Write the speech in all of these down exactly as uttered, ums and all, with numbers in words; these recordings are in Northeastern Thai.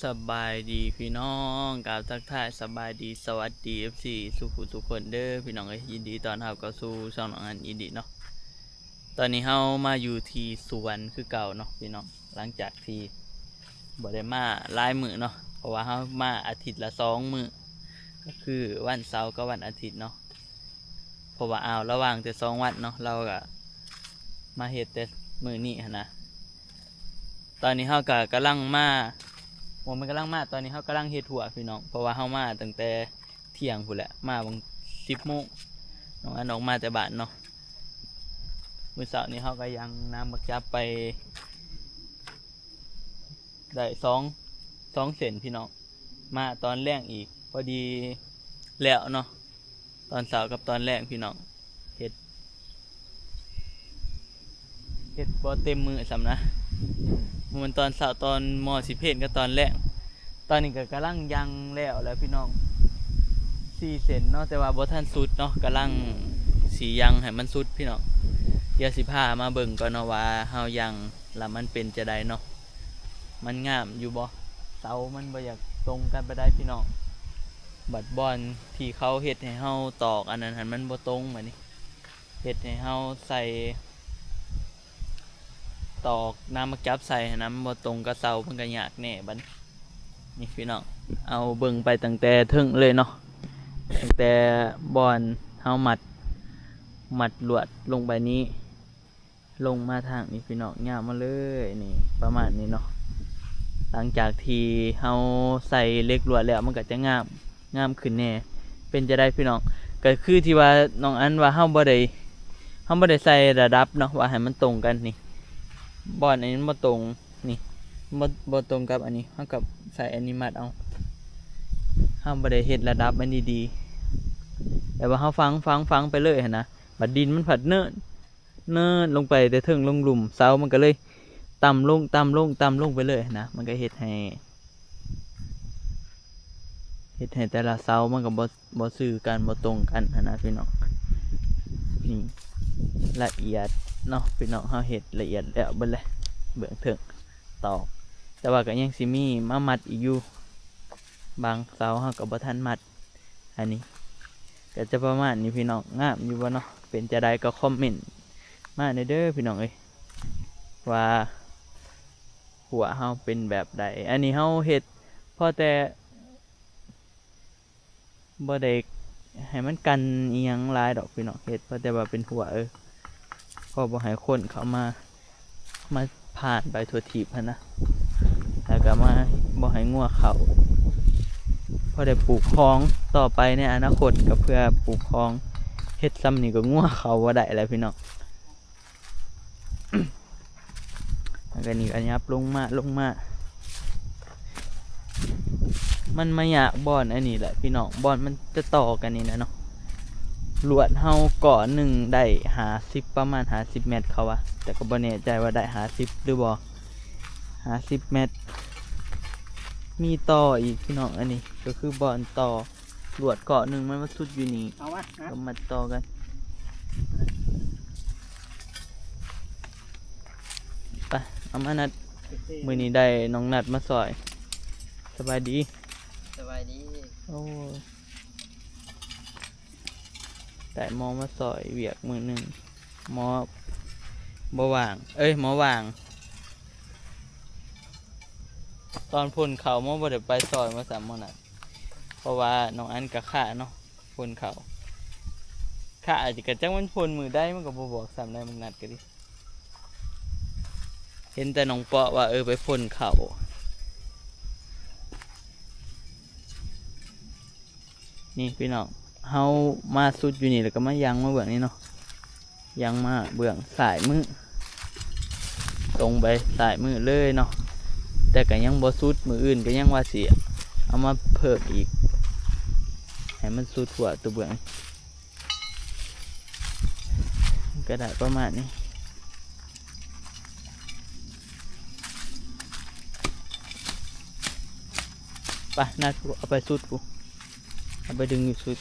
สบายดีพี่น้อง กล่าวทักทายสบายดี สวัสดี เอฟซี ทุกผู้ทุกคนเด้อพี่น้องเอ้ย ยินดีต้อนรับเข้าสู่ช่องน้องอันอีกเนาะ ตอนนี้เฮามาอยู่ที่สวนคือเก่าเนาะพี่น้อง หลังจากที่บ่ได้มาหลายมื้อเนาะ เพราะว่าเฮามาอาทิตย์ละสองมื้อ ก็คือวันเสาร์กับวันอาทิตย์เนาะ เพราะว่าอ้าว เราว่างแต่สองวันเนาะ เราก็มาเฮ็ดแต่มื้อนี้หั้นนะ ตอนนี้เฮาก็กำลังมา บ่แม่นกำลังมา ตอนนี้เฮากำลังเฮ็ดหัวพี่น้อง เพราะว่าเฮามาตั้งแต่เที่ยงพู้นแหละ มาบางสิบโมง น้องอันออกมาแต่บ้านเนาะ มื้อเช้านี้เฮาก็ยังนำบักจับไป ได้สอง สองเส้นพี่น้อง มาตอนแลงอีก พอดีแล้วเนาะ ตอนเช้ากับตอนแลงพี่น้อง เฮ็ด เฮ็ดบ่เต็มมื้อซ้ำนะ มื้อตอนเช้าตอนมอสิเพลกับตอนแลง ตอนนี้ก็กำลังยังแล้วแหละพี่น้อง สี่เส้นเนาะ แต่ว่าบ่ทันสุดเนาะ กำลังสิยังให้มันสุดพี่น้อง เดี๋ยวสิพามาเบิ่งก่อนเนาะว่าเฮายังแล้วมันเป็นจั่งใดเนาะ มันงามอยู่บ่ เสามันบ่อยากตรงกันปานใดพี่น้อง บัดบ่อนที่เขาเฮ็ดให้เฮาตอกอันนั้นหั้นมันบ่ตรงบัดนี้ เฮ็ดให้เฮาใส่ ตอกนำบักจับใส่หั้นนะ มันบ่ตรงกับเสา มันก็ยากแน่บัดนี้ นี่พี่น้อง เอาเบิ่งไปตั้งแต่เทิงเลยเนาะ ตั้งแต่บ่อนเฮามัด มัดลวดลงไปนี้ ลงมาทางนี้พี่น้อง ยาวมาเลยนี่ ประมาณนี้เนาะ หลังจากที่เฮาใส่เหล็กลวดแล้วมันก็จะงาม งามขึ้นแน่ เป็นจั่งใดพี่น้อง ก็คือที่ว่าน้องอันว่าเฮาบ่ได้ เฮาบ่ได้ใส่ระดับเนาะ ว่าให้มันตรงกันนี่ บ่อนอันนี้มันบ่ตรง นี่ บ่ บ่ตรงกับอันนี้ เฮาก็ใส่อันนี้มัดเอา เฮาบ่ได้เฮ็ดระดับมันดีๆ แบบว่าเฮาฝัง ฝัง ฝังไปเลยหั้นนะ บัดดินมันผัดเนิน เนินลงไปแต่เทิงลงลุ่ม เสามันก็เลยต่ำลง ต่ำลง ต่ำลงไปเลยหั้นนะ มันก็เฮ็ดให้ เฮ็ดให้แต่ละเสามันก็บ่ บ่คือกัน บ่ตรงกันหั้นนะพี่น้อง นี่ ละเอียดเนาะพี่น้อง เฮาเฮ็ดละเอียดแล้วเบิดเลย เบื้องเทิงตอก แต่ว่าก็ยังสิมีมามัดอีกอยู่ บางเสาเฮาก็บ่ทันมัด อันนี้ก็จะประมาณนี้พี่น้อง งามอยู่บ่เนาะ เป็นจั่งใดก็คอมเมนต์มาแหน่เด้อพี่น้องเอ้ย ว่าหัวเฮาเป็นแบบใด อันนี้เฮาเฮ็ดพอแต่ บ่ได้ให้มันกันอิหยังหลายดอกพี่น้อง เฮ็ดพอแต่ว่าเป็นหัว เออ พอบ่ให้คนเข้ามา มาผ่านไปทั่วทีปหั้นนะ แล้วก็มาบ่ให้งัวเข้า พอได้ปลูกของต่อไปในอนาคตก็เพื่อปลูกของ เฮ็ดส่ำนี้ก็งัวเข้าบ่ได้แล้วพี่น้อง แล้วก็นี่ก็ยับลงมา ลงมา มันมายากบ่อนอันนี้แหละพี่น้อง บ่อนมันจะต่อกันนี่แหละเนาะ ลวดเฮาก่อหนึ่งได้ห้าสิบ ประมาณห้าสิบเมตรเขาว่า แต่ก็บ่แน่ใจว่าได้ห้าสิบหรือบ่ ห้าสิบเมตร มีต่ออีกพี่น้อง อันนี้ก็คือบ่อนต่อ ลวดก่อหนึ่งมันมาสุดอยู่นี่ เอาวะนะ ก็มาต่อกัน ไป เอามานัด โอเค มื้อนี้ได้น้องนัดมาซอย สบายดี สบายดี โอ้ ได้หมอมาซอยเวียกมื้อหนึ่ง หมอบ่ว่าง เอ้ย หมอว่าง ตอนพ่นเข้าหมอบ่ได้ไปซอยหมอซ้ำหมอนัด เพราะว่าน้องอันก็ค้าเนาะ พ่นเข้า ค้าอาจจะกะจักมันพ่นมื้อใดมันก็บ่บอกซ้ำได้ มันนัดก็ดี เห็นแต่น้องเปาะว่า เออ ไปพ่นเข้า นี่พี่น้อง เฮามาสุดอยู่นี่แล้วก็มายังมาเบื้องนี้เนาะ ยังมาเบื้องซ้ายมือ ตรงไปซ้ายมือเลยเนาะ แต่ก็ยังบ่สุด มื้ออื่นก็ยังว่าสิเอามาเพิ่มอีก ให้มันสุดหัวตัวเบื้อง ก็ได้ประมาณนี้ ไป นัดกู เอาไปสุดกู เอาไปดึงอยู่สุด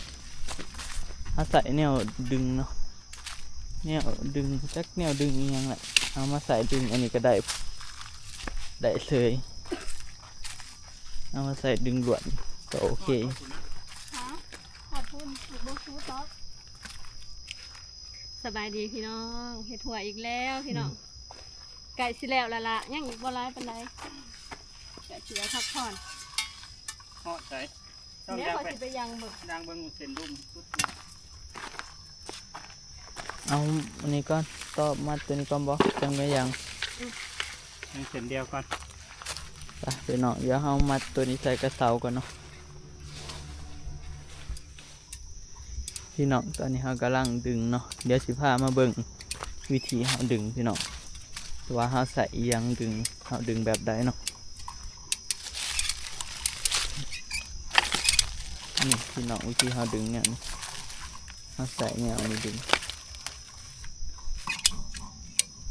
เอาใส่แนวดึงเนาะ แนวดึง จักแนวดึงอีหยังแหละ เอามาใส่ดึงอันนี้ก็ได้ ได้เลย เ เอามาใส่ดึงลวดก็โอเค ฮะ ขอบคุณ ถูกบ่ชูต๊อก สบายดีพี่น้อง เฮ็ดหัวอีกแล้วพี่น้อง อืม ใกล้สิแล้วละละ ยังอีกบ่หลายปานใด ใกล้สิได้พักผ่อน เหาะใส่ ต้อง แม่ ย่าง ขอ ไป สิไปย่างเบิ่ง ย่างเบิ่งเส้นลุ่มสุด เอาอันนี้ก่อน ต่อมัดตัวนี้ก่อนบ่ จังไปย่าง อืม ย่างเส้นเดียวก่อน ไปพี่น้อง เดี๋ยวเฮามัดตัวนี้ใส่กระเสาก่อนเนาะ พี่น้อง ตอนนี้เฮากำลังดึงเนาะ เดี๋ยวสิพามาเบิ่งวิธีเฮาดึงพี่น้อง ว่าเฮาใส่อิหยังดึง เฮาดึงแบบใดเนาะ นี่พี่น้อง วิธีเฮาดึงเนี่ย เฮาใส่เนี่ย อันนี้ดึง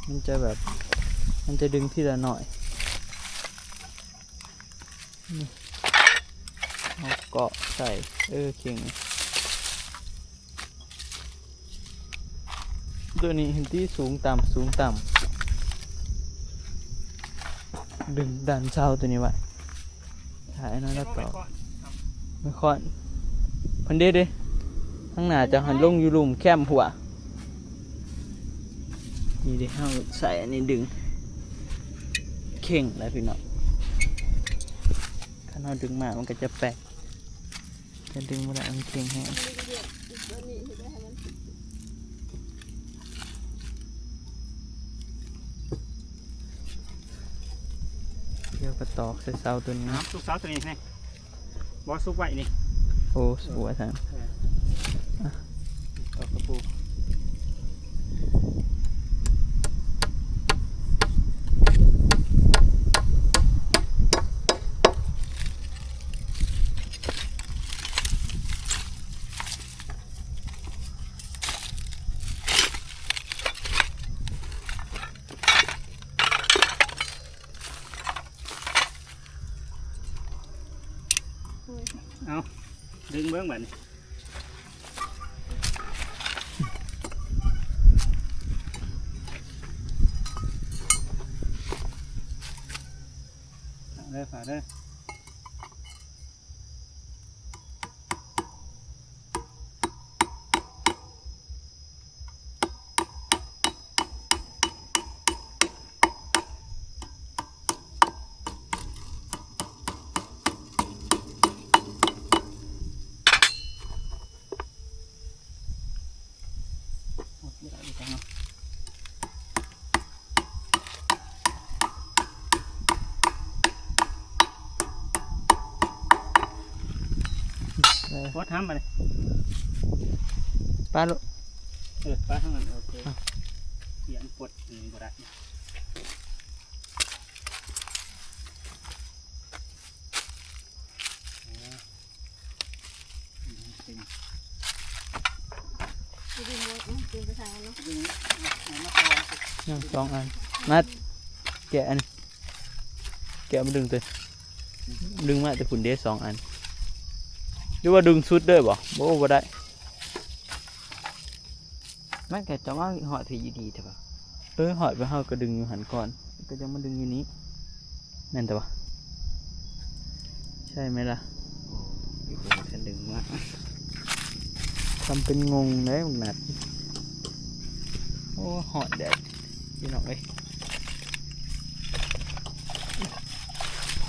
มันจะแบบ มันจะดึงทีละหน่อย นี่ เอาเกาะใส่ เออ เข่ง ตัวนี้เห็นที่สูงต่ำ สูงต่ำ ดึงดันเสาตัวนี้ไว้ ถ่ายอันนั้นแล้วต่อ ไม่ค่อน เพิ่นเด้เด้ ข้างหน้าจะหันลงอยู่ลุ่มแคมหัว นี่เด้ เฮาใส่อันนี้ดึง เข่งแล้วพี่น้อง คันเฮาดึงมามันก็จะแปลก จะดึงบ่ได้ มันเข่งแฮง เดี๋ยวก็ตอกใส่เสาตัวนี้ เอาซุกเสาตัวนี้นี่ บ่ซุกไว้นี่ โอ้ สวยแท้ เออ อ่ะ ตอกกระปู เอา ดึงเบิ่งบัดนี้ เอาเด้อ ฝากเด้อ เออ ปลดห้ามมาเลย ปลาลูก เออ ปลาทั้งนั้น โอเค อ่ะ เขียนปลด อืม บ่ได้ ยังสองอัน นัด แกะอัน แกะมาดึงตัว ดึงมาแต่ผุนเด้สองอัน หรือว่าดึงสุดเด้อบ่ บ่ บ่ได้ มันก็จะมาหอดพีอยู่ดีเถอะบ่ เออ หอดไปเฮาก็ดึงอยู่หันก่อน ก็ยังมาดึงอยู่นี้ แม่นแต่ว่า ใช่ไหมล่ะ โอ้ย ผมจะดึงมา ทำเป็นงงเลยบักนัด โอ้ หอดแดด พี่น้องเอ้ย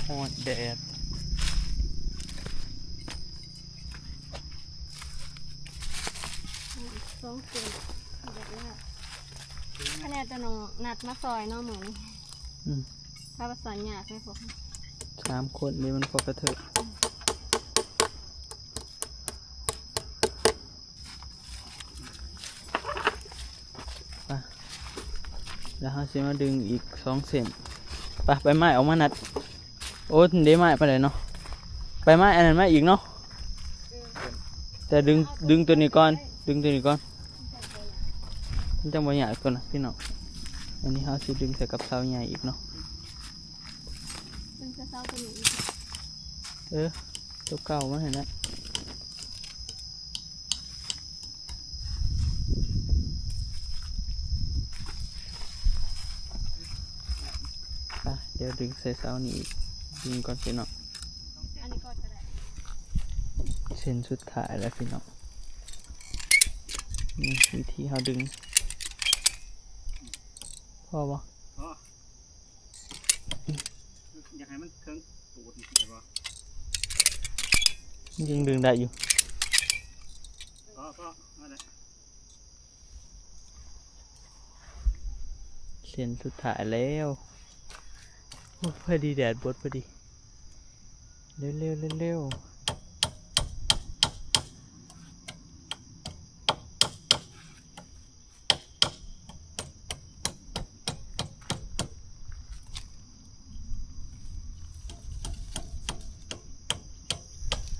หอดแดด สองเส้น แบบนี้ คะแนนจะน้องนัดมาซอยเนาะมื้อนี้ อืม ถ้าประสานยากไหมพวก สามคนนี่มันปกติ ไป แล้วเฮาสิมาดึงอีกสองเส้น ไป ไปไม้ออกมานัด โอ้ ได้ไม้ไปเลยเนาะ ไปไม้อันนั้นมาอีกเนาะ แต่ดึง ดึงตัวนี้ก่อน ดึงตัวนี้ก่อน มันจังบ่ยากตัวนะพี่น้อง อันนี้เฮาสิดึงใส่กับเสาใหญ่อีกเนาะ ดึงใส่เสาตัวนี้อีก เออ ตัวเก่ามันเห็นแล้ว อ่ะ เดี๋ยวดึงใส่เสานี่อีก ดึงก่อนพี่น้อง เส้นสุดท้ายแล้วพี่น้อง นี่วิธีเฮาดึง พอบ่ อ๋อ อยากให้มันเคิงปูดนี่ได้บ่ มันยังดึงได้อยู่ พอ พอ นั่นแหละ เส้นสุดท้ายแล้ว โอ้ พอดีแดดบดพอดี เร็วๆ เร็วๆ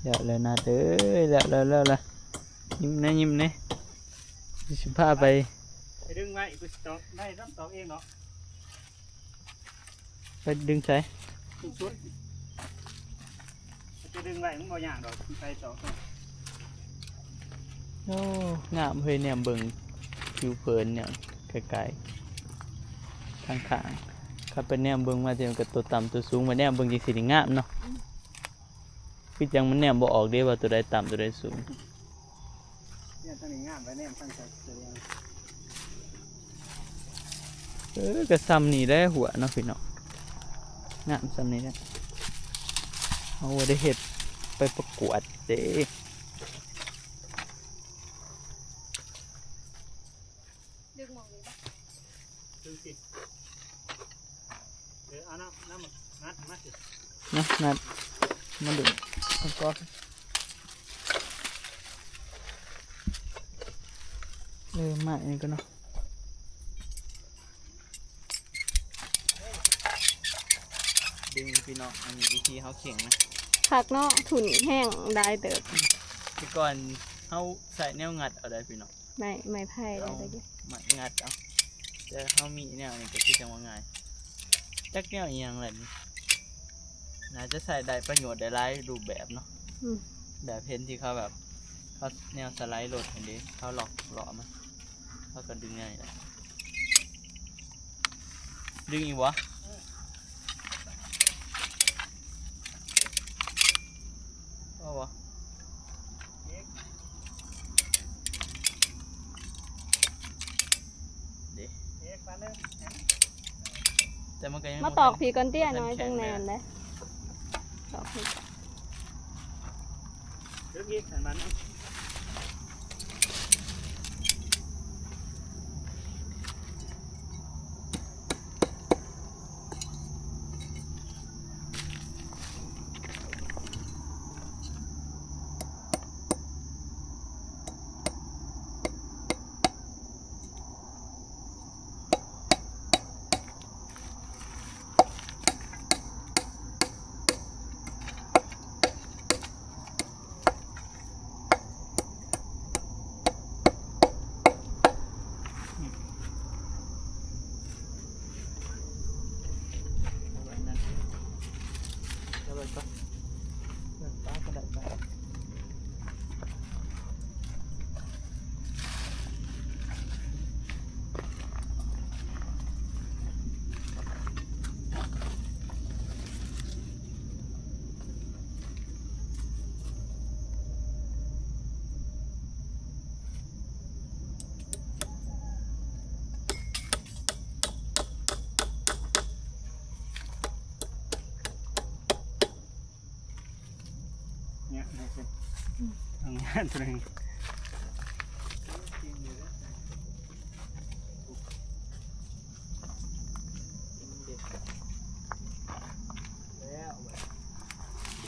แล้วแล้วนะเด้อ แล้วแล้วแล้วแล้ว ยิ้มแน่ ยิ้มแน่ สิพาไป ไปดึงไว้ กูสิตอก ได้ต้องตอกเองเนาะ ไปดึงใส่ สุดๆ จะดึงไว้มันบ่ยากดอก ไปตอก โอ้ งามเฮ้ย แนมเบิ่งผิวเผินเนี่ย ไกลๆ ข้างๆ คันไปแนมเบิ่งมาเดี๋ยวก็ตัวต่ำตัวสูง มาแนมเบิ่งจังซี่นี่งามเนาะ คือจังมันแนมบ่ออกเด้ว่าตัวใดต่ำตัวใดสูง เนี่ยทางนี้งามไปแนมทางใส่ตัวเดียว เออ ก็ส่ำนี่แหละหัวเนาะพี่น้อง งามส่ำนี่แหละ เอาไว้ได้เฮ็ดไปประกวดเด้ ดึงหม่องนี้บ่ ดึงสิ เออ เอาน้ำ น้ำมางัดมาสิ นะ งัด มาดึง เอาก่อน เออ มาอันนี้ก็เนาะ ดึงพี่น้อง อันนี้วิธีเฮาเข่งนะ คักเนาะ ถุนแห้งได้เติบ แต่ก่อนเฮาใส่แนวงัดเอาได้พี่น้อง ไม้ ไม้ไผ่ เอา ได้เด้อ ไม้งัดเอา แต่เฮามีแนวนี้ก็คือจังว่าง่าย จักแนวอีหยังแหละนี่ น่าจะใส่ได้ประโยชน์ได้หลายรูปแบบเนาะ อืม แบบเห็นที่เขาแบบ เขาแนวสไลด์รถเห็นดิ เขาล็อกล้อมัน เขาก็ดึงง่ายเลย ดึงอีกวะ เอาวะ เด้ แต่มันก็ยัง มาตอกผีก่อนเตี้ยน้อย จังแน่นเลย ตอกผีก่อน เดี๋ยวพี่ใส่มัน เอาไว้นั่น เอาไว้ก่อน เรื่องปลาก็ได้ไป เนี่ย ได้สิ อืม ทำงานตัวเอง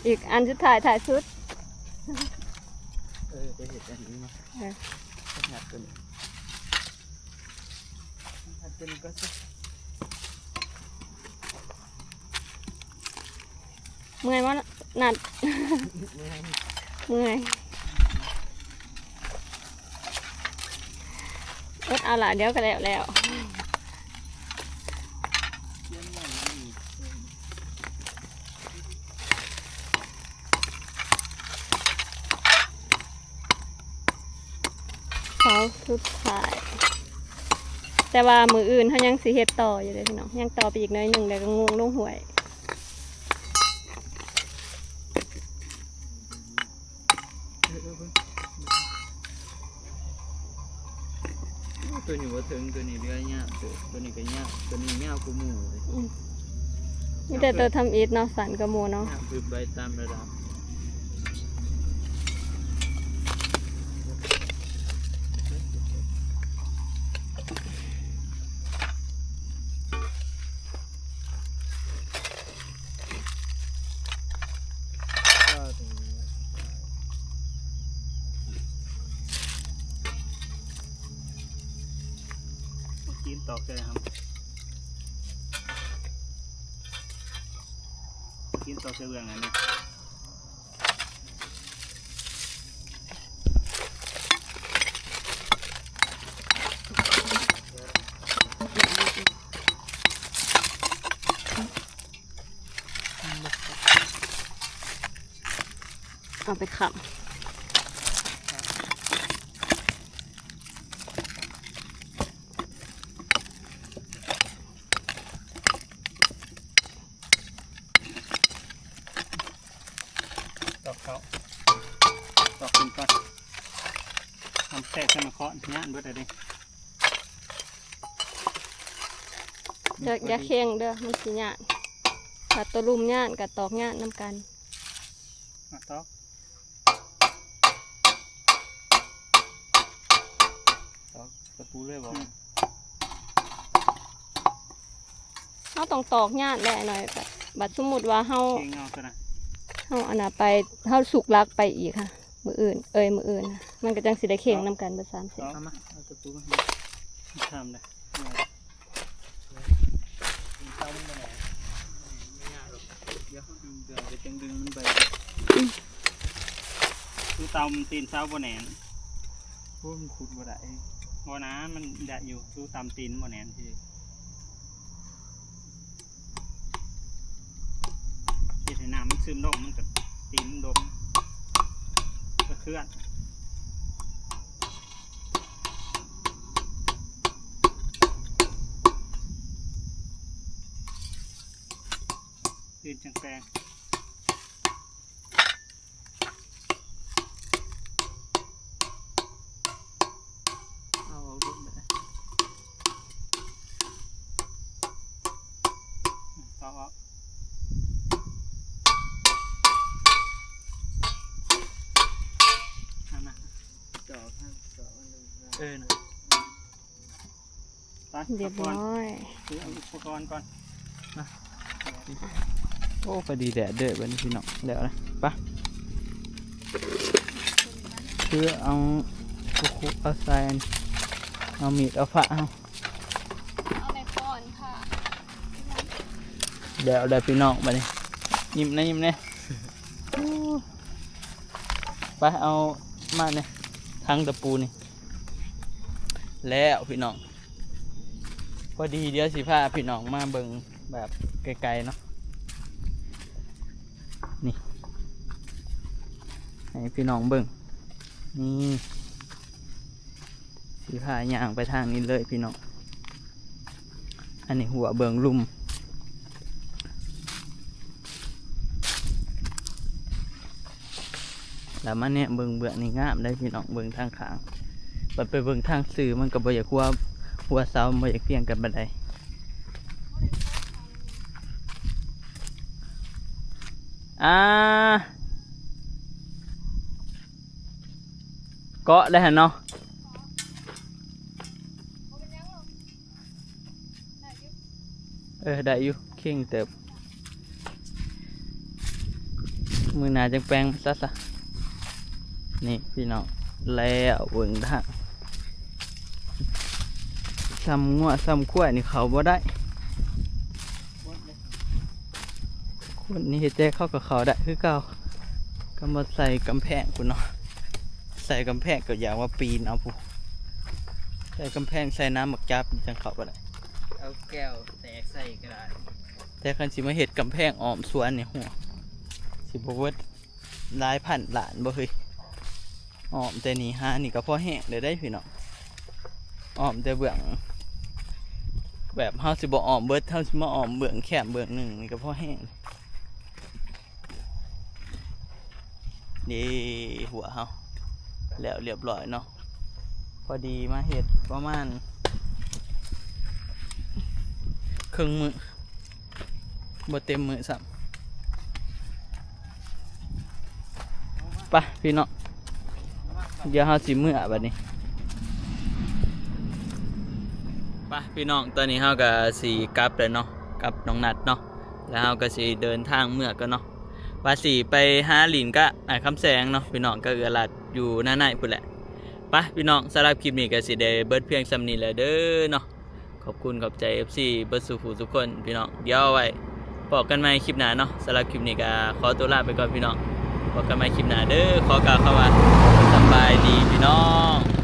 อีกอันสุดท้าย ท้ายสุด เออ ไปเห็นอันนี้มา เออ งัดตัวนี้ งัดตัวนี้ก็สิ เมื่อยบ่นัด เมื่อย เมื่อย อดเอาล่ะ เดี๋ยวก็แล้วแล้ว เสาสุดท้าย แต่ว่ามื้ออื่นเฮายังสิเฮ็ดต่ออยู่เด้อพี่น้อง ยังต่อไปอีกหน่อยหนึ่ง แล้วก็งวงลงห้วย เอ ตัวนี้บ่ถึง ตัวนี้เรือยาว ตัวนี้ก็ยาว ตัวนี้ยาวกว่าหมู่เลย อืม มีแต่ตัวทำอิฐเนาะ สั้นกว่าหมู่เนาะ ยาวคือใบตามระดับ กินตอกเลยครับ กินตอกเสือเบืองอันนี้ เอาไปขับ ตอกเขา ตอกขึ้นก่อน ทำแทรกขึ้นมาเคาะย่านเบิดเลยดิ อย่าอย่าเข่งเด้อ มันสิย่าน ถ้าตัวลุ่มย่านกับตอกย่านนำกัน มาตอก ตอกตะปูเลยบอก เฮาต้องตอกย่านแหละหน่อย บัด บัดสมมุติว่าเฮา เข่งเอาซะนะ เฮาอันน่ะไป เฮาสุกลักไปอีกค่ะ มื้ออื่น เอ้ย มื้ออื่นน่ะ มันก็จังสิได้เข่งนำกันเบิดสามเส้น เอามา เอาตะปูมาทำเลย เดี๋ยวเขาดึง เดี๋ยวจะดึงดึงมันไป คือเตามันตีนเสาบ่แน่น พวกมันขุดบ่ได้ บ่นะ มันได้อยู่ คือตามตีนบ่แน่นที เฮ็ดให้น้ำมันซึมลง มันก็ตีนมันดม ก็เคลื่อน ตื่นจังแปลง เอาออกเบิดเลย เอาออก นั่นนะ จอบให้จอบมันเลย เออนะ ไป เรียบร้อย ซื้ออุปกรณ์ก่อน โอ้พอดีแดดเด้อวันนี้พี่น้อง แล้วนะ ไป คือเอาคุกๆเอาใส่อัน เอามีดเอาผ้าเอา เอาไปก่อนค่ะ แล้วได้พี่น้องบัดนี้ ยิ้มนะยิ้มนะ ไปเอามาเนี่ย ทั้งตะปูนี่ แล้วพี่น้อง พอดีเดี๋ยวสิพาพี่น้องมาเบิ่งแบบไกลๆเนาะ นี่ ให้พี่น้องเบิ่ง นี่ สิพาย่างไปทางนี้เลยพี่น้อง อันนี้หัวเบิ่งลุ่ม แล้วมาเนี่ยเบิ่งเบื้องนี่งามได้พี่น้อง เบิ่งทางข้าง บัดไปเบิ่งทางซื่อมันก็บ่อยากหัว หัวเสามันบ่อยากเพียงกันปานใด อ่า เกาะได้หั่นเนาะ เออ ได้อยู่ เข่งเติบ มื้อหน้าจังแปลงมันซะซะ นี่พี่น้อง แล้วเบิ่งทาง ซ้ำงัวซ้ำควายนี่เข้าบ่ได้ คนนี่เฮ็ดแจเขาก็เข้าได้คือเก่า ก็มาใส่กำแพงพุ้นเนาะ ใส่กำแพงก็อยากว่าปีนเอาพุ้น ใส่กำแพงใส่น้ำหมากจับจังเข้าบ่ได้ เอาแก้วแตกใส่กระดาษ แต่คันสิมาเฮ็ดกำแพงอ้อมสวนนี่ หัว สิบ่เบิดหลายพันล้านบ่เฮ้ย อ้อมแต่นี่หานี่ก็พอแฮงได้ได้พี่น้อง อ้อมแต่เบื้อง แบบเฮาสิบ่อ้อมเบิด เฮาสิมาอ้อมเบื้องแคมเบื้องหนึ่งนี่ก็พอแฮง นี่หัวเฮา แล้วเรียบร้อยเนาะ พอดีมาเฮ็ดประมาณครึ่งมื้อ บ่เต็มมื้อซ้ำ ไปพี่น้อง เดี๋ยวเฮาสิเมือบัดนี้ ไปพี่น้อง ตอนนี้เฮาก็สิกลับแล้วเนาะ กับน้องนัดเนาะ แล้วเฮาก็สิเดินทางเมือกันเนาะ ว่าสิไปหาหลินกะอ้ายคำแสงเนาะพี่น้อง ก็เอื้อหลาดอยู่หน้าในพู้นแหละ ไปพี่น้อง สำหรับคลิปนี้ก็สิได้เบิดเพียงส่ำนี้แหละเด้อเนาะ ขอบคุณขอบใจ เอฟซี เบิดสู่ผู้สู่คนพี่น้อง เดี๋ยวเอาไว้พ้อกันใหม่คลิปหน้าเนาะ สำหรับคลิปนี้ก็ขอตัวลาไปก่อนพี่น้อง พ้อกันใหม่คลิปหน้าเด้อ ขอกล่าวคำว่าสำบายดีพี่น้อง